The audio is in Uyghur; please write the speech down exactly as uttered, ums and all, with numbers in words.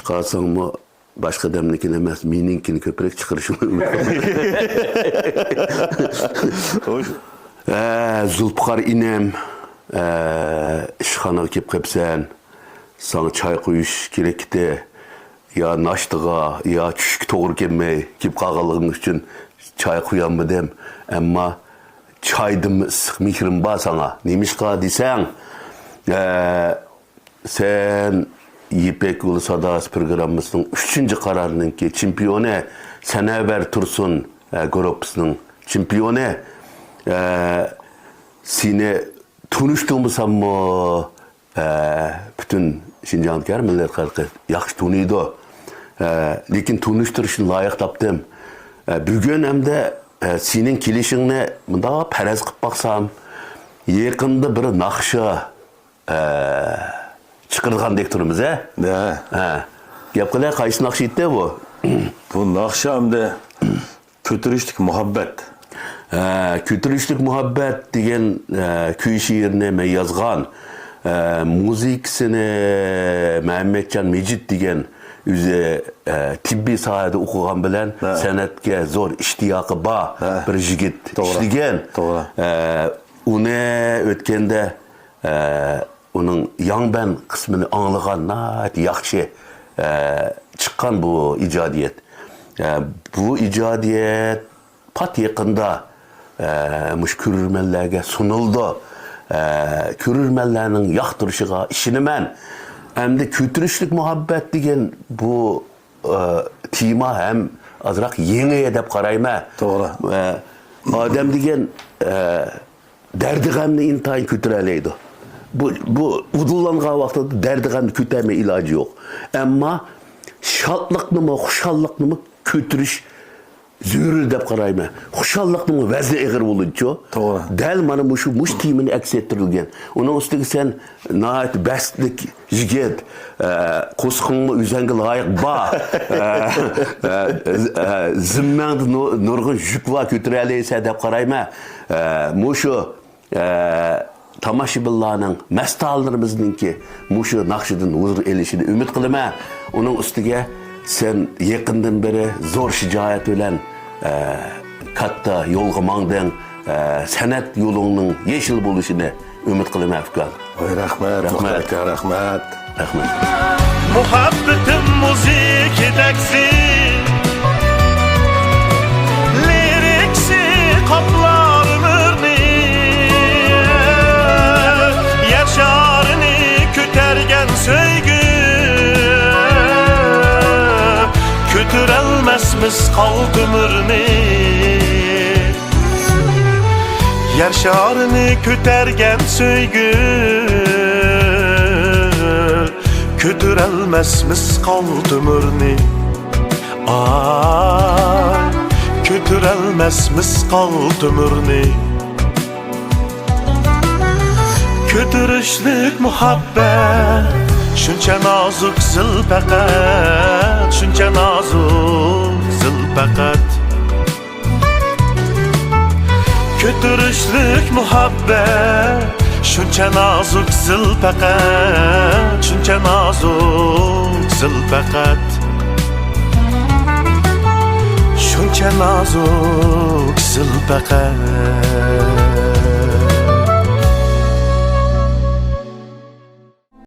قالساڭمۇ باشقا ئادەمنىڭكىنى ئەمەس، مېنىڭكىنى كۆپرەك چىقىرىشىڭنى ئۈمىد قىلىمەن. ھە، زۇلپىقار ئىنىم، ھە، ئىشخانىغا كېلىپ قېپسەن، ساڭا چاي قۇيۇش كېرەكتى. يا ناشتىغا، يا چۈشكە توغرا كەلمەي كېلىپ قالغانلىقىڭ ئۈچۈن چاي قۇيالمىدىم. ئەمما چايدىنمۇ ئىسسىق مېھرىم بار ساڭا. نېمىشقا دېسەڭ، ئە، سەن يىپەك يولى ساداسى پروگراممىسىنىڭ ئۈچىنچى قارارىنىڭكى چېمپىيونى، سەنەۋەر تۇرسۇن، ئە، گۇرۇپپىسىنىڭ چېمپىيونى. ئە، سېنى تونۇشتۇرمىساممۇ، ئە، پۈتۈن شىنجاڭدىكى ھەر مىللەت خەلقى ياخشى تونۇيدۇ. ئە، لېكىن تونۇشتۇرۇشنى لايىق تاپتىم. ئە، بۈگۈن ھەمدە، ئە، سېنىڭ كېلىشىڭنى مۇنداق پەرەز قىلىپ باقسام، يېقىندا بىر ناخشا، ئە، چىقىرىدىغاندەك تۇرىمىز، ھە؟ ھە. ھە. گەپ قىلە، قايسى ناخشا ئىدى بۇ؟ بۇ ناخشا ئەمدى كۆتۈرۈشلۈك مۇھەببەت. ھە، كۆتۈرۈشلۈك مۇھەببەت دېگەن، ھە، كۈي شېئىرنى مەن يازغان. ھە، مۇزىكىسىنى مەمەتجان مىجىت دېگەن ئۆزى، ھە، تېببىي ساھەدە ئوقۇغان بىلەن ھە. سەنئەتكە زور ئىشتىياقى بار ھە. بىر يىگىت توغرا. ئىشلىگەن. توغرا. ھە، ئۇنى ئۆتكەندە، ھە، ئۇنىڭ ياڭبەن قىسمىنى ئاڭلىغان ناھايىتى ياخشى، ھە، چىققان بۇ ئىجادىيەت. ھە، بۇ ئىجادىيەت پات يېقىندا، ئە، مۇشۇ كۆرۈرمەنلەرگە سۇنۇلىدۇ. ئە، كۆرۈرمەنلەرنىڭ ياقتۇرۇشىغا ئىشىنىمەن. ئەمدى كۆتۈرۈشلۈك مۇھەببەت دېگەن بۇ، ئە، تېما ھەم ئازراق يېڭى دەپ قارايمەن. توغرا. ئە، ئادەم دېگەن، ئە، دەردى غەمنى ئىنتايىن كۆتۈرەلەيدۇ. بۇ، بۇ ئۇدۇللانغان ۋاقتىدا دەردى غەمنى كۆتەرمەي ئىلاجى يوق. ئەمما شادلىقنىمۇ، خۇشاللىقنىمۇ كۆتۈرۈش زۆرۈر دەپ قارايمەن. خۇشاللىقنىڭ ۋەزنى ئېغىر بولىدۇچۇ. توغرا. دەل مانا مۇشۇ، مۇشۇ تېمىنى ئەكس ئەتتۈرۈلگەن. ئۇنىڭ ئۈستىگە سەن ناھايىتى بەستلىك يىگىت، ئە، قورسىقىڭمۇ ئۆزەڭگە لايىق بار. ئە، ئە، ئە، زىممەڭدە نۇ-، نۇرغۇن يۈك بار، كۆتۈرەلەيسەن دەپ قارايمەن. ئە، مۇشۇ ئە، تاماشىبىنلارنىڭ، مەستانىلىرىمىزنىڭكى مۇشۇ ناخشىدىن ھۇزۇر ئېلىشىنى ئۈمىد قىلىمەن. ئۇنىڭ ئۈستىگە سەن يېقىندىن بېرى زور شىجائەت بىلەن، ئە، كاتتا يولغا ماڭدىڭ. ئە، سەنئەت يولۇڭنىڭ يېشىل بولۇشىنى ئۈمىد قىلىمەن، ئۇكام. ۋاي، رەھمەت، رەھمەت. مۇختار ئاكا، رەھمەت. رەھمەت. مۇھەببىتىم مۇزىكىدەك زىل، لىرىكىسى قاپلار ئۆمۈرنى، يەر شارىنى كۆتەرگەن سۆيگۈ، كۆتۈرەلمەس مىسقال تۆمۈرنى. يەر شارىنى كۆتەرگەن سۆيگۈ، كۆتۈرەلمەس مىسقال تۆمۈرنى. ئاي، كۆتۈرەلمەس مىسقال تۆمۈرنى. كۆتۈرۈشلۈك مۇھەببەت، شۇنچە نازۇك زىل پەقەت، شۇنچە نازۇك زىل پەقەت. كۆتۈرۈشلۈك مۇھەببەت، شۇنچە نازۇك زىل پەقەت، شۇنچە نازۇك زىل پەقەت، شۇنچە نازۇك زىل پەقەت.